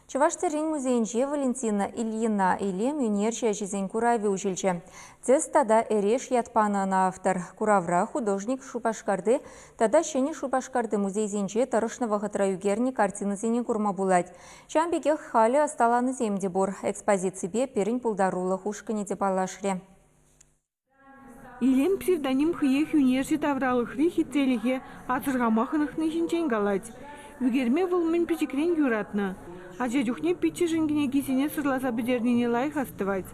Чӑваш тӗррин музейӗнче Валентина Ильина илем ӳнерҫӗ ӗҫӗсен куравӗ уҫӑлчӗ. Тӗс тата эреш ят панӑ ӑна автор. Куравра художник Шупашкарти тата Ҫӗнӗ Шупашкарти музейсенче тӑрӑшнӑ вӑхӑтра ӳкернӗ картинӑсене курма пулать. Ҫавӑн пекех халӗ ӑсталанисем те пур. Экспозиципе пирӗн пултарулӑх ушкӑнӗ те паллашрӗ. Илем псевдоним хӑех ӳнерҫӗ тавралӑхри хитрелӗхе асӑрхама хӑнӑхни ҫинчен калать. Ӳкерме вӑл мӗн пӗчӗкрен юратнӑ. Ача чухне пиччӗшӗн кӗнекисене сӑрласа пӗтернине лайӑх астӑвать.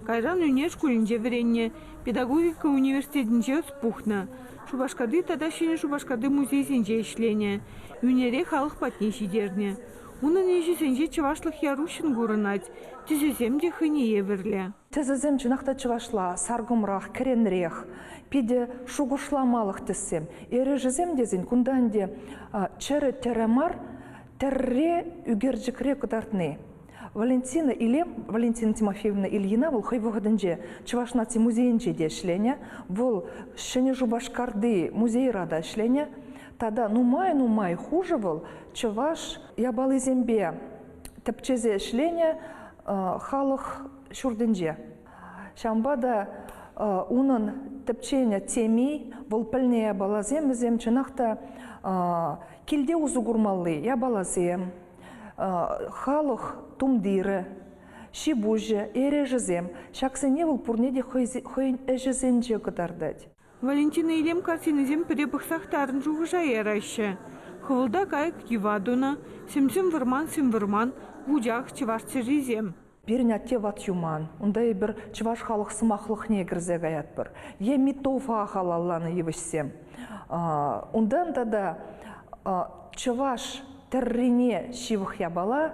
Кайран ӳнер шкулӗнче вӗреннӗ, педагогика университетӗнче ӑс пухнӑ. Шупашкарти тата Ҫӗнӗ Шупашкарти музейсенче ӗҫленӗ, ӳнере халӑх патне ҫитернӗ. Унӑн ӗҫӗсенче чӑвашлӑх яр уҫҫӑн курӑнать, тӗсӗсем те хӑйне евӗрлӗ. Тӗсӗсем чӑнах та чӑвашла, саркӑмрах, кӗренрех, питӗ шухӑшламалӑх тӗссем. Эрешӗсем тесен кунта ӗнтӗ чӗрӗ тӗрӗ мар, тӗрре ӳкерчӗкре кӑтартни. Валентина Илем, Валентина Тимофеевна Ильина вӑл хӑй вӑхӑтӗнче Чӑваш наци музейӗнче те ӗҫленӗ, вӑл Ҫӗнӗ Шупашкарти музейра та ӗҫленӗ. Тата нумай-нумай хушӑ вӑл чӑваш япалисемпе тӗпчесе ӗҫленӗ халӑх ҫуртӗнче. Ҫавӑнпа та унӑн тӗпченӗ теми, вӑл пӗлнӗ япаласем вӗсем чӑнах та килте усӑ курмалли япаласем, халӑх тумтирӗ, ҫи-пуҫӗ, эрешӗсем. Ҫаксене вӑл пурне те хӑйӗн ӗҫӗсенче кӑтартать. Валентина Илем картинисем пӗре пӑхсах тарӑн шухӑша яраҫҫӗ. Хӑвӑлта кайӑк йӑва тунӑ, сӗм-сӗм вӑрман сӗм вӑрман, вучах, чӑваш тӗррисем. Пирӗн атте ват юман. Унта эпир чӑваш халӑх сӑмахлӑхне кӗрсе каятпӑр. Е Митова халалланӑ йывӑҫсем. Унтан тата чӑваш тӗррине ҫывӑх япала,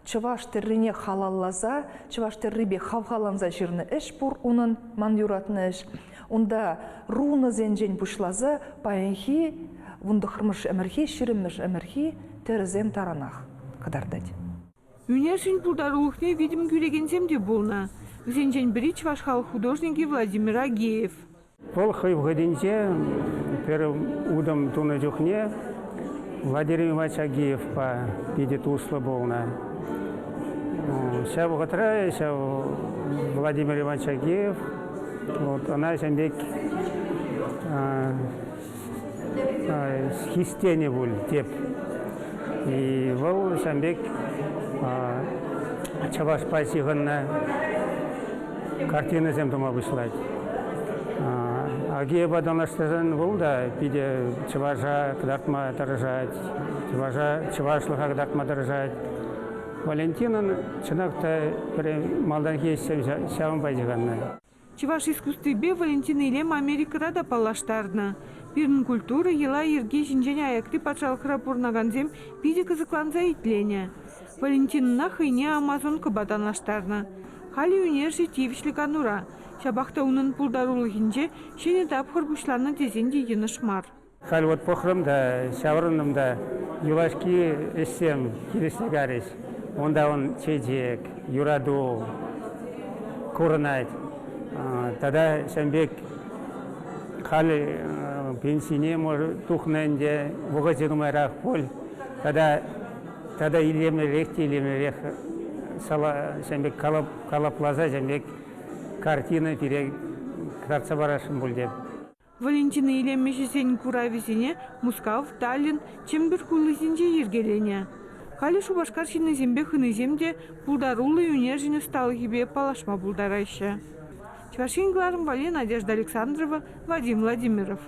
чӑваш тӗррине халалласа, чӑваш тӗррипе хавхаланса ҫырнӑ ӗҫ пур унӑн, ман юратнӑ ӗҫ. Унта рунӑсенчен пуҫласа паянхи вунтӑххӑрмӗш ӗмӗрхи, ҫирӗммӗш ӗмӗрхи тӗрӗсем таранах кӑтартать. Ӳнерҫӗн пултарулӑхне витӗм кӳрекенсем те пулнӑ. Вӗсенчен пӗри чӑваш халӑх художникӗ Владимир Агеев. Вӑл хӑй вӑхӑтӗнче пӗр утӑм тунӑ чухне Владимир Иванович Агеевпа питӗ туслӑ пулнӑ. Ҫав вӑхӑтра ҫав Владимир Иванович Агеев Вот, ӑна ҫавӑн пек хистенӗ пуль теп. И вӑл ҫавӑн пек чӑвашпа ҫыхӑннӑ картинӑсем тума пуҫлать. Агеева танлаштарсан вӑл та питӗ чӑваша кӑтартма тӑрӑшать, чӑваша чӑвашлӑха кӑтартма тӑрӑшать. Валентинӑн чӑнах та пӗр малтанхи ӗҫсем ҫавӑнпа ҫыхӑннӑ. Чӑваш искусствипе Валентина Илем Америкӑра та паллаштарнӑ. Пирӗн культура, йӑла-йӗрке ҫинчен аякри патшалӑхра пурӑнакансем питӗ кӑсӑкланса итленӗ. Валентинӑна хӑйне амазонкӑпа танлаштарнӑ. Халӗ ӳнерҫӗ тивӗҫлӗ канура. Ҫапах та унӑн пултарулӑхӗнче ҫӗнӗ тапхӑр пуҫланнӑ тесен те йӑнӑш мар. Халь вот пӑхрӑм та, ҫаврӑнтӑм та, юлашки ӗҫсем килӗшсе карӗҫ. Унта ун чечек, юрату курӑнать. Тата ҫавӑн пек халь пенсине тухнӑ ӗнтӗ, вӑхӑчӗ нумайрах пуль. Тата тата илемлӗрех те илемлӗрех ҫавӑн пек калӑпласа ҫавӑн пек картина пире кӑтартса парасшӑн пуль теп. Валентина Илем ӗҫӗсен куравӗсене Мускав, Таллин, Чӗмпӗр хулисенче йӗркеленӗ. Халӗ Шупашкар ҫыннисемпе хӑнисем те пултаруллӑ ӳнерҫӗн ӑсталӑхӗпе паллашма пултараҫҫӗ. Чӑваш Ен кӑларӑм валли Надежда Александрова, Вадим Владимиров.